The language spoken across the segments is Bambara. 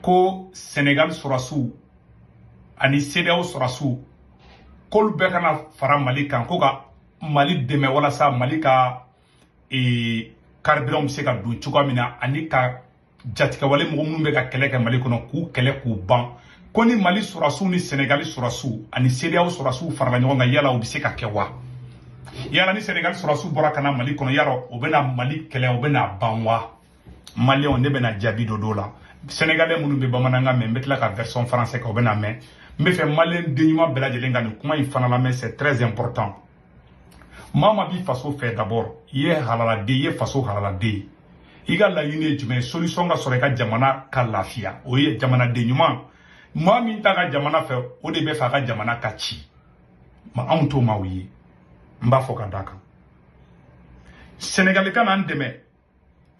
Ko Sénégal sɔrɔsiw ani CEDEAO sɔrɔsiw, k'olu bɛɛ kana fara Mali kan, ko ka Mali dɛmɛ walasa Mali ka carburant bɛ se ka don cogoya min na, ani ka jatigɛwale mɔgɔ minnu bɛ ka kɛlɛ kɛ Mali kɔnɔ, k'u kɛlɛ k'u ban. Ko ni Mali sɔrɔsiw ni Sénégal sɔrɔsiw ani CEDEAO sɔrɔsiw farala ɲɔgɔn kan, yala u bɛ se ka kɛ wa? Yala ni Sénégal sɔrɔsiw bɔra ka na Mali kɔnɔ, yala o bɛna Mali kɛlɛ, o bɛna ban wa? Maliyɛnw, ne bɛna jaabi dɔ d'o la. Sénégalais minnu bɛ bamanankan mɛn, n bɛ tila ka version français kɛ, o bɛna mɛn. N bɛ fɛ maliyɛn den ɲuman bɛɛ lajɛlen ka nin kuma in fana lamɛn, c'est très important. Maa ma b'i faso fɛ, d'abord i ye halaladen, i ye faso halaladen ye, i ka laɲini ye jumɛn ye? Solution ka sɔrɔ i ka jamana ka lafiya, o ye jamanaden ɲuman. Maa min t'a ka jamana fɛ, o de bɛ fɛ a ka jamana ka ci. Ma anw t'o maaw ye. N b'a fɔ ka d'a kan, Sénégali ka n'an dɛmɛ,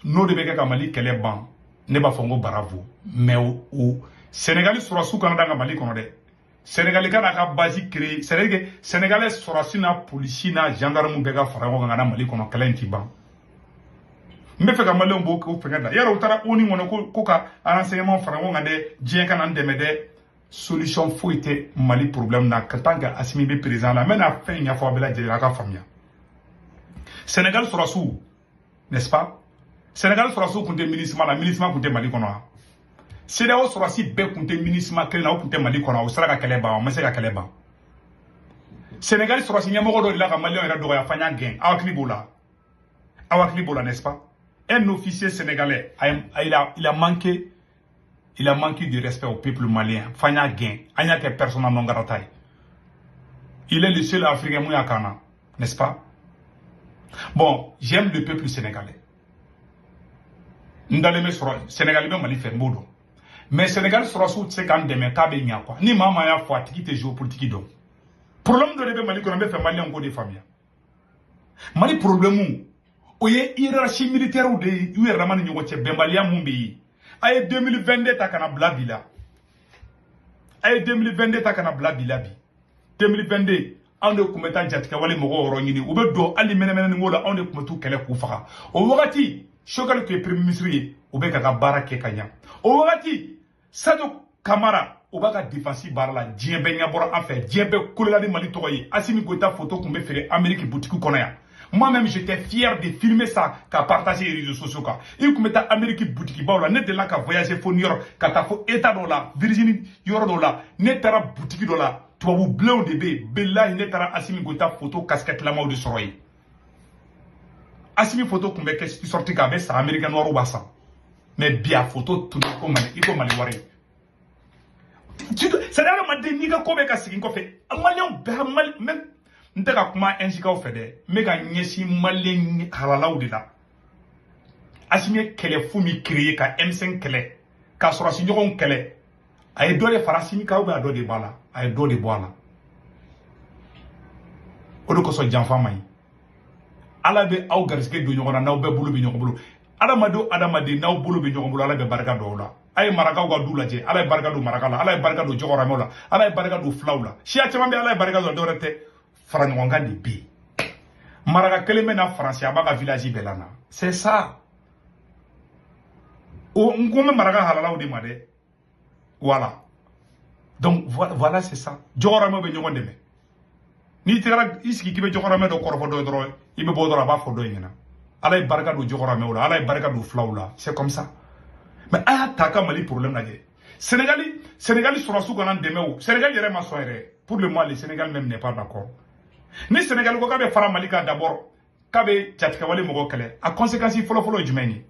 n'o de bɛ kɛ ka Mali kɛlɛ ban, ne b'a fɔ n ko bravo. Mais o Sénégali sɔrɔsiw kana dan ka Mali kɔnɔ dɛ. Sénégali ka n'a ka base créer, c'est à dire que Sénégalais sɔrɔsi n'a polisi n'a gendarme bɛɛ ka fara ɲɔgɔn kan ka na Mali kɔnɔ, kɛlɛ in ti ban. N bɛ fɛ ka maliyɛnw b'o k'o fɛngɛ da yarɔ. U taara ONU kɔnɔ ko ka renseignement fara ɲɔgɔn kan dɛ, diɲɛ ka na n dɛmɛ dɛ. Solution foyi tɛ Mali problème na ka tant que Assimi bɛ président la. N bɛna fɛn ɲɛfɔ aw bɛɛ lajɛlen, a ka faamuya. Sénégal sɔrɔsiw, n'est-ce pas, Sénégal sɔrɔsiw tun tɛ MINUSMA la, MINUSMA tun tɛ Mali kɔnɔ wa? CEDEAO sɔrɔsi bɛɛ tun tɛ MINUSMA kelen na, o tun tɛ Mali kɔnɔ. O sera ka kɛlɛ ban? O ma se ka kɛlɛ ban. Sénégal sɔrɔsi ɲɛmɔgɔ dɔ de la ka maliyɛnw yɛrɛ dɔgɔya f'an y'a gɛn. Aw hakili b'o la, aw hakili b'o la, n'est-ce pas? Un officier sénégalais a, il a manqué de respect au peuple malien, f'an y'a gɛn, an y'a kɛ persona non grata ye. Il est le seul Africain mun y'a kan na, n'est-ce pas? Bon, j'aime le peuple sénégalais. N dalen bɛ sɔrɔ Sénégal bɛ Mali fɛ, n b'o dɔn. Mais Sénégal sɔrɔsiw tɛ se k'an dɛmɛ k'a bɛ ɲa quoi. Ni maa maa y'a fɔ, a tigi tɛ géopolitique dɔn. Problème dɔ de bɛ Mali kɔnɔ, n bɛ fɛ maliyɛnw k'o de faamuya. Mali problème, o ye hiérarchie militaire de ye, u yɛrɛ dama ni ɲɔgɔn cɛ bɛnbaliya mun bɛ yen. A ye 2022 ta ka na bila bi la, a ye 2022 ta ka na bila bi la. Bi 2022, anw de tun bɛ taa jatigɛwale mɔgɔw yɔrɔ ɲini, u bɛ don hali mɛnɛmɛnɛni ko la, anw de tun bɛ t'u kɛlɛ k'u faga. O wagati, Choguel tun ye premier ministre ye, o bɛ ka baara kɛ ka ɲa. O wagati, Sadio Kamara, o b'a ka défense baara la. Diɲɛ bɛɛ ɲɛ bɔra an fɛ, diɲɛ bɛɛ kolela ni Mali tɔgɔ ye. Assimi Goïta photo tun bɛ feere Amérique boutique kɔnɔ yan. Moi-même, j'étais fier de filmer ça, ka partager les réseaux sociaux kan. I tun bɛ taa Amérique boutique baw la. Ne delila ka voyager fo New York, ka taa fo état dɔ la, Virginie yɔrɔ dɔ la. Ne taara boutique dɔ la, tubabu bilenw de bɛ yen. Bilahi, ne taara Assimi Goïta photo casquette lamaw de sɔrɔ yen. Assimi photo tun bɛ kɛ sorti kan, a bɛ san, américain noir b'a san. Mais bi, a photo tunu ko Mali, i ko Mali wari. C'est à dire, adamaden n'i ka ko bɛ ka segin kɔfɛ, maliyɛnw bɛɛ Mali même. N tɛ ka kuma NJKaw fɛ dɛ, n bɛ ka ɲɛsin maliyɛn halalaw de la. Assimi ye kɛlɛ fu min créé ka M5 kɛlɛ, ka sɔrɔsi ɲɔgɔnw kɛlɛ, a ye dɔ de fara Assimi kan ou bien a dɔ de bɔ a la? A ye dɔ de bɔ a la. O de kosɔn janfa man ɲi. Ala bɛ aw garisɛgɛ don ɲɔgɔn na n'aw bɛɛ bolo bɛ ɲɔgɔn bolo. Adamaden o adamaden, n'aw bolo bɛ ɲɔgɔn bolo, Ala bɛ barika don aw la. A ye marakaw ka du lajɛ, Ala ye barika don maraka la, Ala ye barika don jɔgɔrɔmɛw la, Ala ye barika don filaw la. Siya caman bɛ, Ala ye barika don. Dɔwɛrɛ tɛ, fara ɲɔgɔn kan de bɛ yen. Maraka kelen bɛ na Faransi, a b'a ka village bɛɛ la na, c'est ça. O n ko n bɛ maraka halalaw de ma dɛ. Voilà, donc voilà, c'est ça. Jɔgɔrɔmɛw bɛ ɲɔgɔn dɛmɛ. N'i taara i sigi k'i bɛ jɔgɔrɔmɛ dɔ kɔrɔfɔ dɔ ye dɔrɔn, i bɛ bɔ dɔrɔn, a b'a fɔ dɔ in ɲɛna. Ala ye barika don jɔgɔrɔmɛw la, Ala ye barika don filaw la, c'est comme ça. Mais a y'a ta ka Mali problème lajɛ. Sénégali sɔrɔsiw kana dɛmɛ o, Sénégal yɛrɛ ma sɔn yɛrɛ. Pour le moment, le Sénégal même n'est pas d'accord. Ni Sénégal ko k'a bɛ fara Mali kan d'abord, k'a bɛ jatigɛwale mɔgɔw kɛlɛ, a conséquence fɔlɔ-fɔlɔ ye jumɛn ye?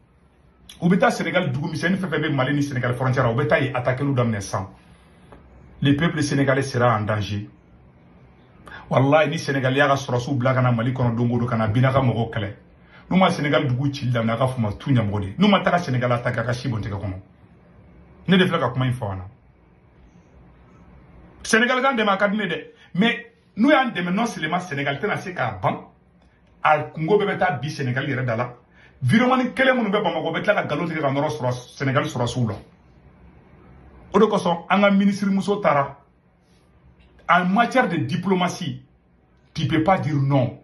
U bɛ taa Sénégal dugu misɛnnin fɛn fɛn bɛ Mali ni Sénégal frontière la, u bɛ taa yen attaquer daminɛ sisan. Le peuple sénégalais sera en danger. Wallahi, ni Sénégal y'a ka sɔrɔsiw bila ka na Mali kɔnɔ don o don ka na bina ka mɔgɔw kɛlɛ, n'u ma Sénégal dugu cili daminɛ, a ka fɔ ma tu ɲɛmɔgɔ de, n'u ma taga Sénégal attaquer, a ka si bɔn tigɛ kɔnɔ. Ne de filɛ ka kuma in fɔ an na. Sénégal k'an dɛmɛ, a ka di ne dɛ. Mais n'u y'an dɛmɛ, non seulement Sénégal tɛna se k'a ban, a kungo bɛɛ bɛ taa bi Sénégal yɛrɛ da la. Vidéoman kelen minnu bɛ Bamakɔ, u bɛ tila ka nkalon tigɛ ka nɔrɔ sɔrɔ Sénégal sɔrɔsiw la. O de kosɔn an ka minisiri muso taara. En matière de diplomatie, tu peux pas dire non.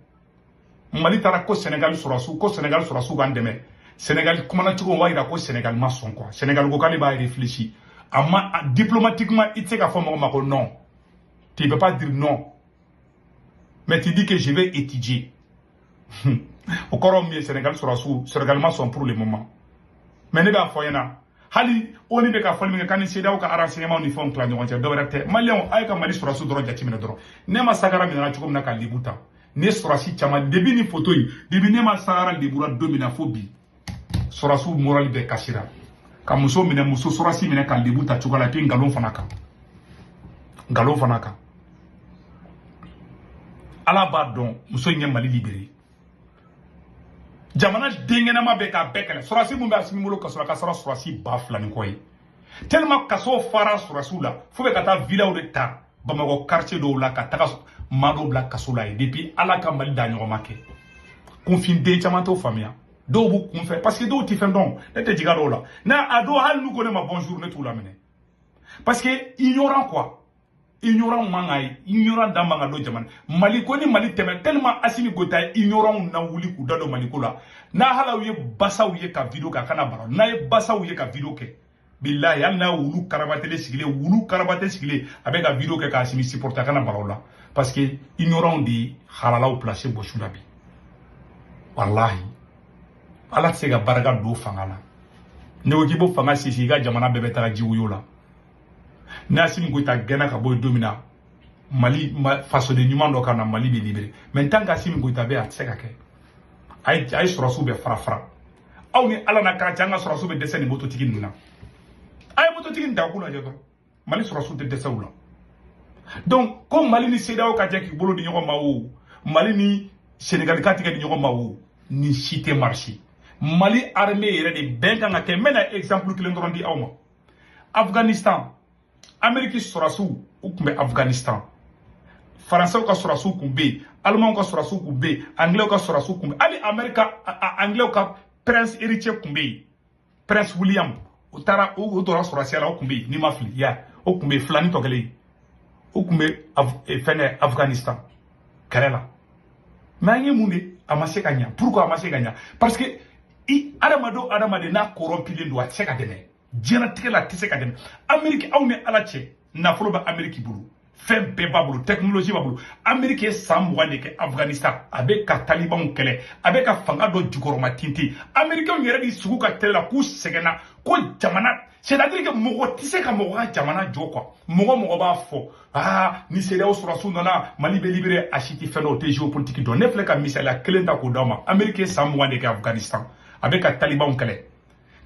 Mali taara ko Sénégal sɔrɔsiw, ko Sénégal sɔrɔsiw k'an dɛmɛ. Sénégal kumana cogo b'a yira ko Sénégal ma sɔn quoi. Sénégal ko k'ale b'a réfléchi. A ma diplomatiquement, i tɛ se k'a fɔ mɔgɔ ma ko non. Tu ne peux pas dire non, mais tu dis que je vais étudier. O kɔrɔ min ye, Sénégal sɔrɔsiw, Sénégal ma sɔn pour le moment. Mais ne b'a fɔ ɲɛna, hali ONU bɛ ka fɔli min kɛ k'an ni CEDEAO ka renseignement ni fɛnw tila ɲɔgɔn cɛ, dɔwɛrɛ tɛ. Maliyɛnw, a ye ka Mali sɔrɔsiw dɔrɔn jateminɛ dɔrɔn. Ne ma Sagara minɛna cogo min na ka lebu ta ne sɔrɔsi caman depuis ni photo in, depuis ne ma Sagara lebura don min na fo bi, sɔrɔsiw moral bɛɛ kasira. Ka muso minɛ, muso sɔrɔsi minɛ ka lebu ta cogo la, et puis nkalon fana kan, nkalon fana kan. Ala b'a dɔn muso in ye Mali libéré. Jamana denkɛnɛma bɛ k'a bɛɛ kɛlɛ. Sɔrɔsi mun bɛ Asimi bolo ka sɔrɔ ka sɔrɔ sɔrɔsi 2000 ni kɔ ye, tellement kaso fara sɔrɔsiw la, fo bɛ ka taa villaw de ta Bamakɔ quartier dɔw la ka taga maa dɔw bila kaso la yen. Depuis Ala ka Mali da ɲɔgɔn ma kɛ, kunfinden caman t'o faamuya. Dɔw b'u kunfɛ parce que dɔw tɛ fɛn dɔn. Ne tɛ jigin a dɔw la n'a a dɔw, hali n'u ko ne ma bonjour, ne t'u laminɛ parce que ignorant quoi, ignorant man ka ignorant dan man ka don jamana Mali ko ni Mali tɛmɛ. Tellement Asimi Goïta ye ignorant na wuli k'u da don Mali ko la, n'a hali aw ye basaw ye ka vidéo kɛ, a kana bara. N'a ye basaw ye ka vidéo kɛ, bilahi, hali n'a wulu karabatelen sigilen, wulu karabatɛ sigilen, a bɛ ka vidéo kɛ k'Asimi supporter, a kana bara o la parce que ignorant de ye halalaw place bɔsu la bi. Walahi, Ala tɛ se ka barika don fanga la. N'i ko k'i b'o fanga sisi, i ka jamana bɛɛ bɛ taga jiwoyo la. Ni Asimi Goïta gɛnna ka bɔ yen don min na, Mali fasoden ɲuman dɔ ka na, Mali bɛ libéré. Mais tant que Asimi Goïta bɛ yen, a tɛ se ka kɛ. A ye sɔrɔsiw bɛɛ fara fara. Aw ni Ala na k'a cɛ, an ka sɔrɔsiw bɛ dɛsɛ nin mototigi ninnu na. A ye mototigi nin ta k'u lajɛ dɔrɔn, Mali sɔrɔsiw tɛ dɛsɛ u la. Donc ko Mali ni CEDEAO ka jɛ k'i bolo di ɲɔgɔn ma, o Mali ni Sénégal ka tigɛ di ɲɔgɔn ma, o nin si tɛ marché. Mali armée yɛrɛ de bɛn kan ka kɛ. N bɛna exemple kelen dɔrɔn di aw ma. Afghanistan, Amérique sɔrɔsiw u tun bɛ Afghanistan, Faransɛw ka sɔrɔsiw tun bɛ yen, Alimanw ka sɔrɔsiw tun bɛ yen, Anglais ka sɔrɔsiw tun bɛ yen, hali Amérique, Anglais ka prince héritier tun bɛ yen, Prince William. O taara, o donna sɔrɔsiya la, o tun bɛ yen. N'i ma fili ya, o tun bɛ yen, filani tɔ kelen, o tun bɛ fɛngɛ Afghanistan kɛlɛ la. Mais an ye mun de? A ma se ka ɲa. Pourquoi a ma se ka ɲa? Parce que i adamaden o adamaden n'a corrompilen don, a tɛ se ka dɛmɛ diɲɛlatigɛ la, a tɛ se ka dɛmɛ. Amérique, aw ni Ala cɛ, nafolo bɛ Amérique bolo, fɛn bɛɛ b'a bolo, technologie b'a bolo. Amérique ye san 20 de kɛ Afghanistan, a bɛ ka talibanw kɛlɛ, a bɛ ka fanga dɔ jukɔrɔma tintin. Américains yɛrɛ de sugu ka télé la k'u sɛgɛnna ko jamana, c'est à dire que mɔgɔ tɛ se ka mɔgɔ ka jamana jɔ quoi. Mɔgɔ mɔgɔ b'a fɔ aa ni CEDEAO sɔrɔsiw nana, Mali bɛ libéré, a si tɛ fɛn dɔn, o tɛ géopolitique dɔn. Ne filɛ ka misaliya kelen ta k'o d'aw ma. Amérique ye san 20 de kɛ Afghanistan, a bɛ ka talibanw kɛlɛ,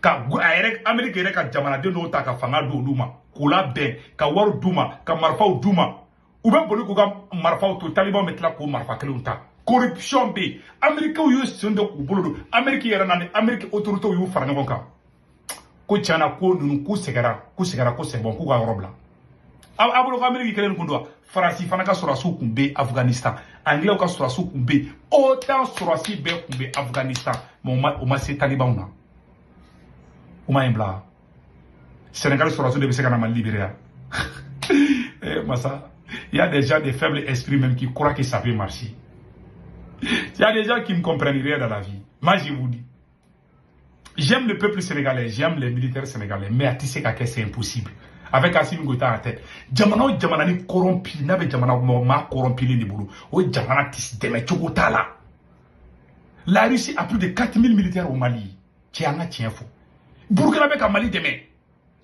ka a yɛrɛ Amérique yɛrɛ ka jamanaden dɔw ta ka fanga di olu ma, k'u labɛn, ka wari d'u ma, ka marifaw d'u ma. U bɛ boli k'u ka marifaw to, talibanw bɛ tila k'o marifa kelenw ta. Corruption bɛ yen. Américains y'u sen don k'u bolo don. Amérique yɛrɛ na ni Amérique autorités y'u fara ɲɔgɔn kan ko tiɲɛna ko ninnu k'u sɛgɛnna, k'u sɛgɛnna, ko c'est bon, k'u ka yɔrɔ bila. A bolo ko Amérique kelen kun don wa? Faransi fana ka sɔrɔsiw kun bɛ Afghanistan, Anglais ka sɔrɔsiw kun bɛ yen, OTAN sɔrɔsi bɛɛ kun bɛ Afghanistan, mais o ma se talibanw na. O ma ɲi bila. Sénégal sɔrɔsiw de bɛ se ka na Mali libérer yan? Eh, masa, il y a des gens de faible esprit même qui croient que ça peut marcher. Il y a des gens qui ne comprennent rien dans la vie. Moi, je vous dis, j'aime le peuple sénégalais, j'aime les militaires sénégalais, mais a tɛ se ka kɛ, c'est impossible. Avec Assimi Goïta en tête, jamana o jamana ni corrompu, n'a bɛ jamana mɔgɔ maa corrompilen de bolo, o jamana tɛ dɛmɛ cogo t'a la. La Russie a plus de 4000 militaires au Mali. Cɛ, an ka tiɲɛ fɔ. Burkina bɛ ka Mali dɛmɛ.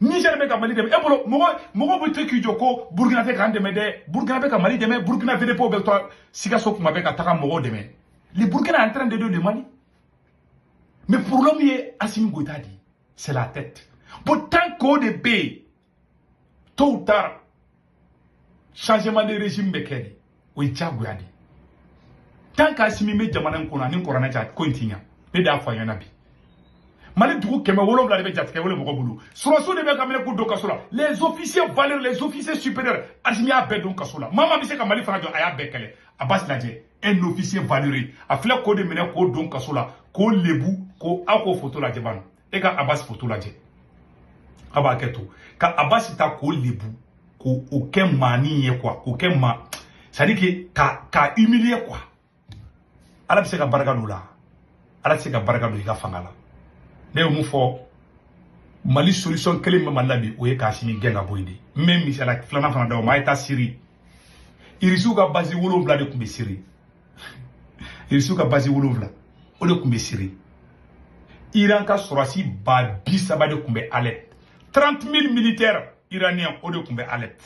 Niger bɛ ka Mali dɛmɛ. E bolo mɔgɔ mɔgɔ bɛ to k'i jɔ ko Burkina tɛ k'an dɛmɛ dɛ. Burkina bɛ ka Mali dɛmɛ. Burkina VDP bɛ taa Sikaso kuma bɛɛ ka taga mɔgɔw dɛmɛ. Le Burkina est en train d'aider le Mali. Mais problème ye Assimi Goïta de, c'est la tête. Bon, tant qu'o de bɛ yen, tôt ou tard, changement de régime bɛ kɛ de. O ye diyagoya de ye. Tant qu'Assimi bɛ jamana in kɔnɔ ani kuranɛ cɛ, ko in ti ɲa. Ne de y'a fɔ a ɲɛna bi. Mali dugu 700 de bɛ jatigɛ wele mɔgɔ bolo. Sɔrɔsiw de bɛ ka minɛ k'u don kaso la. Les officiers valeureux, les officiers supérieurs, Assimi y'a bɛɛ don kaso la. Maa maa bɛ se ka Mali fana jɔ, a y'a bɛɛ kɛlɛ. A b'a lajɛ, un officier valeureux, a filɛ k'o de minɛ k'o don kaso la, k'o lebu, ko aw k'o photo lajɛ bani. E ka Abbas photo lajɛ. A b'a kɛ to ka Abbas ta k'o lebu, k'o o kɛ maani ye quoi, k'o kɛ ma, c'est à dire que ka humilier quoi. Ala bɛ se ka barika don o la? Ala tɛ se ka barika don i ka fanga la. Ne ye mun fɔ? Mali solution kelen bɛ Mali la bi, o ye k'Asimi gɛn ka bɔ yen de. N bɛ misaliya filanan fana d'aw ma. A ye taa Siri. Irisiw ka base 7 de tun bɛ Siri. Irisiw ka base 7, o de tun bɛ Siri. Iran ka sɔrɔsi 30 000 de tun bɛ Alep. 30 000 militaires iraniens, o de tun bɛ Alep.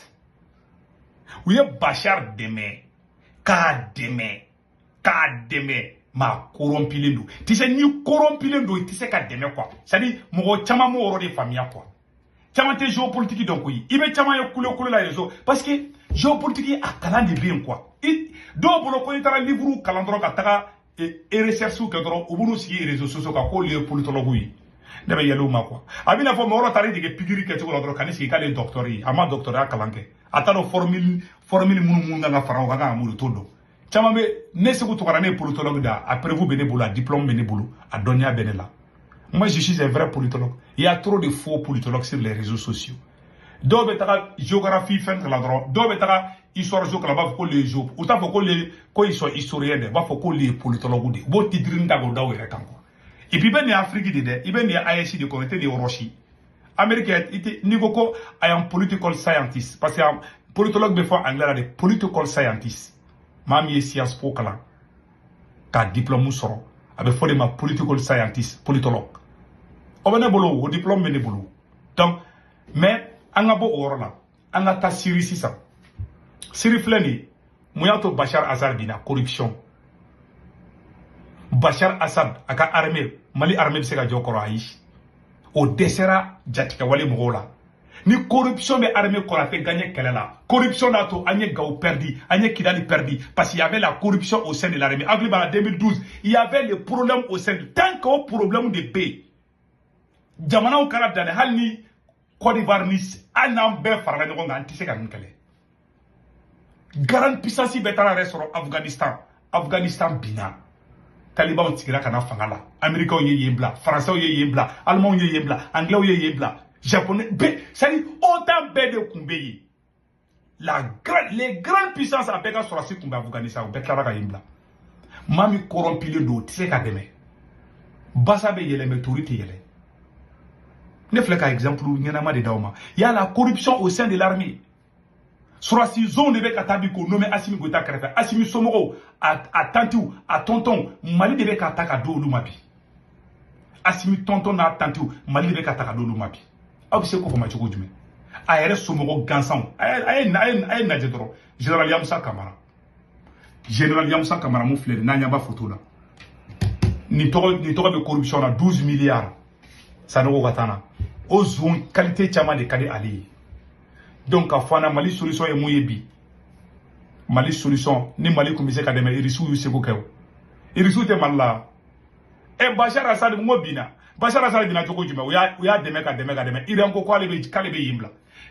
U ye Bashar dɛmɛ, k'a dɛmɛ, k'a dɛmɛ. Maa corrompilen don. Tu sais, n'i corrompilen don, i tɛ se ka dɛmɛ quoi. C'est à dire, mɔgɔ caman m'o yɔrɔ de faamuya quoi. Caman tɛ géopolitique dɔn koyi. I bɛ caman ye kule kule la réseau, parce que géopolitique, a kalan de bɛ yen quoi. I dɔw bolo ko n'i taara livre kalan dɔrɔn, ka taga recherche kɛ dɔrɔn, u b'u sigi réseaux sociaux kan k'olu ye politologue ye. Ne bɛ yɛlɛ u ma quoi. A bɛna fɔ mɔgɔ dɔ taara i dege pikiri kɛcogo la dɔrɔn, ka n'i sigi k'ale ye docteur ye. A ma docteur kalan kɛ, a t'a dɔn formule minnu kan ka fara o kan, ka mun t'o dɔn. Caman bɛ ne Segu Tunkara, ne ye politologue de, a preuve bɛ ne bolo, a diplôme bɛ ne bolo, a dɔnniya bɛ ne la. Moi, je suis un vrai politologue. Il y a trop de faux politologues sur les réseaux sociaux. Dɔw bɛ taga géographie fɛn kalan dɔrɔn, dɔw bɛ taga histoire géo kalan, u b'a fɔ ko les géo, u t'a fɔ ko les, ko ils sont historiens dɛ, u b'a fɔ ko les politologues de. U b'o titre ta k'o da u yɛrɛ kan quoi. Et puis i bɛ nin Afrique de dɛ, i bɛ nin AES de kɔnɔ, i tɛ nin Russie. Amérique, i tɛ n'i ko ko I am political scientist, parce que politologue bɛ fɔ anglais la de, political scientist. Maa min ye Sciences Po kalan k'a diplôme sɔrɔ, a bɛ fɔ de ma political scientist, politologue. O bɛ ne bolo, o diplôme bɛ ne bolo. Donc, mais an ka bɔ o yɔrɔ la, an ka taa Siri sisan. Siri filɛ nin ye, mun y'a to Bashar Assad binna? Corruption. Bashar Assad a ka armée, Mali armée bɛ se ka jɔ kɔrɔ? Ayi, o dɛsɛra jatigɛwale mɔgɔw la. Ni corruption bɛ armée kɔrɔ, a tɛ gagner kɛlɛ la. Corruption n'a to an ye Gao perdu, an ye Kidali perdu, parce qu'il y avait la corruption au sein de l'armée. Hakili b'a la, 2012, il y avait le problème au sein de, tant que o problème de bɛ yen, jamanaw kɛra danɛ. Hali ni Côte d'Ivoire ni hali n'an bɛɛ farala ɲɔgɔn kan, an tɛ se ka nin kɛlɛ. Grande puissance bɛɛ taara yɛrɛ sɔrɔ Afghanistan. Afghanistan binna, talibanw sigira ka na fanga la. Américains ye yen bila, Français ye yen bila, Allemands ye yen bila, Anglais ye yen bila, Japonais bɛɛ, c'est à dire OTAN bɛɛ de tun bɛ yen. La grande les grandes puissances, a bɛɛ ka sɔrɔsi tun bɛ Afghanistan, u bɛɛ tilara ka yen bila. Maa min corrompilen don, o tɛ se ka dɛmɛ. Basa bɛ yɛlɛ, mais tori tɛ yɛlɛ. Ne filɛ ka exemple ɲɛnama de d'aw ma. Il y a la corruption au sein de l'armée. Sɔrɔsi zone de bɛ ka taa bi k'o nommé Asimi Goïta kɛrɛfɛ. Asimi somɔgɔw, a tantiw, a tɔntɔnw, Mali de bɛ ka ta ka di olu ma bi. Asimi tɔntɔn n'a tantiw, Mali de bɛ ka ta ka di olu ma bi. Aw bɛ se k'o fama cogo jumɛn? A yɛrɛ somɔgɔw gansanw, a ye lajɛ dɔrɔn. Général Yamusa Kamara, général Yamusa Kamara mun filɛ nin, n'a ɲɛ b'a photo la, nin tɔgɔ bɛ corruption na, 12 milliards. Sanogo ka taa na o zone qualité caman de ka di ale ye. Donc ka fɔ an na, Mali solution ye mun ye bi? Mali solution, ni Mali tun bɛ se ka dɛmɛ, Irisiw y'u seko kɛ. O Irisiw tɛ Mali la. Ɛ, Bashar Assad, n ko binna. Bashar Assad binna cogo jumɛn? U y'a dɛmɛ, ka dɛmɛ, ka dɛmɛ. Iran ko k'ale bɛ yen bila.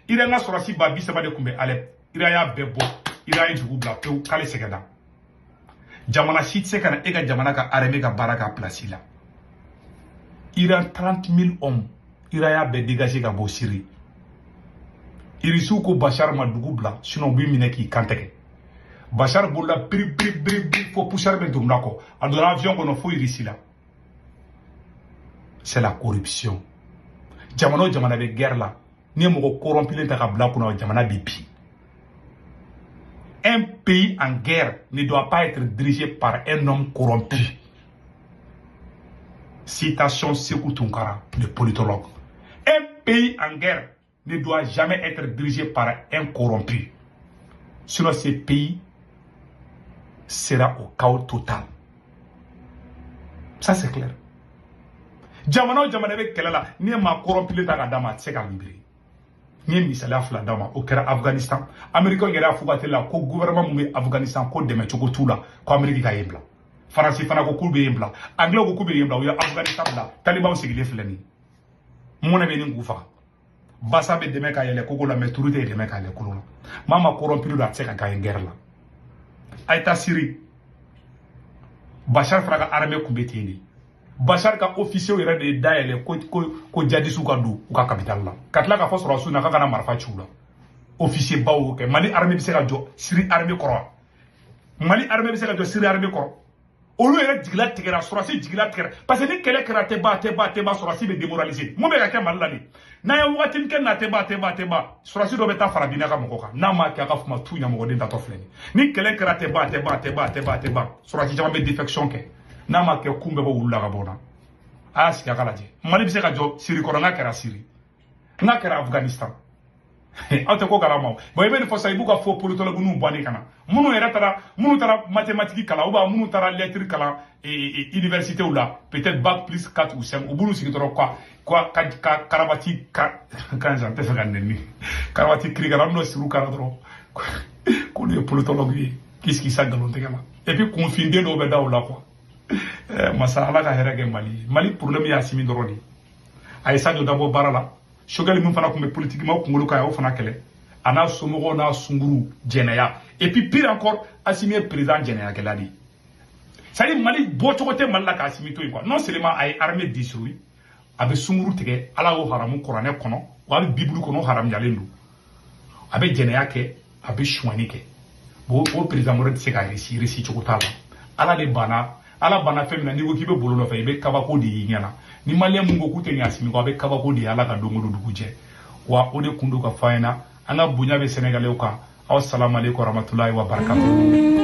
Iran ka sɔrɔsi 30 000 de tun bɛ Alep, Iran y'a bɛɛ bɔ. Iran ye dugu bila pewu k'ale sɛgɛnna. Jamana si tɛ se ka na e ka jamana ka armée ka baara k'a place la. Iran, 30 000 hommes, Iran y'a bɛɛ dégager ka bɔ Syrie. Irisiw ko Bashar ma dugu bila, sinon u b'i minɛ k'i kantigɛ. Bashar bolila biri biri biri biri fo poussière bɛ don kɔ. A donna avion kɔnɔ fo Irisi la. C'est la corruption. Jamana o jamana bɛ guerre la, n'i ye mɔgɔ corrompilen ta ka bila kunna, jamana bɛ bin. Un pays en guerre ne doit pas être dirigé par un homme corrompu. Citation Sékou Tounkara, le politologue. Un pays en guerre ne doit jamais être dirigé par un corrompu. Sinon, ce pays sera au chaos total. Ça, c'est clair. Jamana o jamana bɛ kɛlɛ la, n'i ye maa corrompilen ta ka d'a ma, a tɛ se ka libérer. N ye misaliya fila d'a ma, o kɛra Afghanistan. Américain yɛrɛ y'a fɔ ka teli la ko gouvernement mun bɛ Afghanistan, ko dɛmɛ cogo t'u la, ko Amérique ka yen bila. Faransi fana ko k'u bɛ yen bila, Anglais ko k'u bɛ yen bila. U ye Afghanistan bila, talibanw sigilen filɛ nin ye. Mun de bɛ nin k'u faga? Basa bɛ dɛmɛ ka yɛlɛ kogo la, mais turu tɛ dɛmɛ ka yɛlɛ kolo la. Maa ma corrompu don, a tɛ se ka gagner guerre la. A ye taa Syrie, Bashar fana ka armée tun bɛ ten de. Bashar ka officier yɛrɛ de ye dayɛlɛ ko djihadistew ka don u ka capitale la, ka tila k'a fɔ sɔrɔdasiw na k'a kana marifa ci u la. Officier baw y'o kɛ. Mali armée bɛ se ka jɔ Syrie armée kɔrɔ wa? Mali armée bɛ se ka jɔ Syrie armée kɔrɔ? Olu yɛrɛ jigila tigɛra, sɔrɔsi jigila tigɛra, parce que ni kɛlɛ kɛra, tɛ ban, a tɛ ban, a tɛ ban, sɔrɔsi bɛ démoraliser. Mun bɛ ka kɛ Mali la nin? N'a ye wagati min kɛ na, a tɛ ban, a tɛ ban, a tɛ ban, sɔrɔsi dɔ bɛ taa fara Bina ka mɔgɔ kan. N'a ma kɛ, a ka fuma tu ɲamɔgɔden tatɔ filɛ nin. Ni kɛlɛ kɛra, a tɛ ban, a tɛ ban, a tɛ ban, a tɛ ban, a tɛ ban, sɔrɔsi caman bɛ défection kɛ. N'a ma kɛ, kun bɛɛ bɔ wulu la ka bɔ na. A y'a sigi, a ka lajɛ. Mali bɛ se ka jɔ Siri kɔrɔ? N'a kɛra Siri, n'a kɛra Afganistan, aw tɛ ko kalama o. Bon, i bɛ nin fɔ sisan, i b'u ka faux politologue bɔ ne kana. Minnu yɛrɛ taara, minnu taara mathématique kalan ou bien minnu taara lettre kalan université la, peut-être bac plus 4 ou 5, u b'olu sigi dɔrɔn quoi quoi, ka karavati ka kan n tɛ fɛ ka nɛni, karavati kirikara n'o siri kara dɔrɔn, k'olu ye politologue ye, k'i sigi sa nkalon tigɛ la. Et puis kunfinden dɔw bɛ da o la quoi. Masa Ala ka hɛrɛ kɛ Mali ye. Mali problème ye Asimi dɔrɔn de ye. A ye Sadio dabɔ baara la. Choguel min fana tun bɛ politique ma kunkolo kan, a y'o fana kɛlɛ, a n'a somɔgɔw n'a sunkuru jɛnɛya. Et puis pire encore, Asimi ye président jɛnɛyakɛla de ye. C'est à dire, Mali bɔcogo tɛ Mali la k'Asimi to yen quoi. Non seulement a ye armée détruit, a bɛ sunkuru tigɛ, Ala y'o haramu kuranɛ kɔnɔ wa, a bɛ Bible kɔnɔ, o haramuyalen don. A bɛ jɛnɛya kɛ, a bɛ suɲɛni kɛ. Bon, o président wɛrɛ tɛ se ka réussir, réussir cogo t'a la. Ala de banna, Ala banna fɛn min na. N'i ko k'i bɛ bolo nɔfɛ, i bɛ kabako de y'i ɲɛna. Ni maliyɛn mun ko k'u tɛ ɲɛ Asimi kɔ, a bɛ kabako de ye. Ala ka don o don dugu jɛ wa, o de kun don ka fɔ an ɲɛna. An ka bonya bɛ Sɛnɛgalɛw kan. Aw salamu aleykum warahmatulahi wa barakatuhu.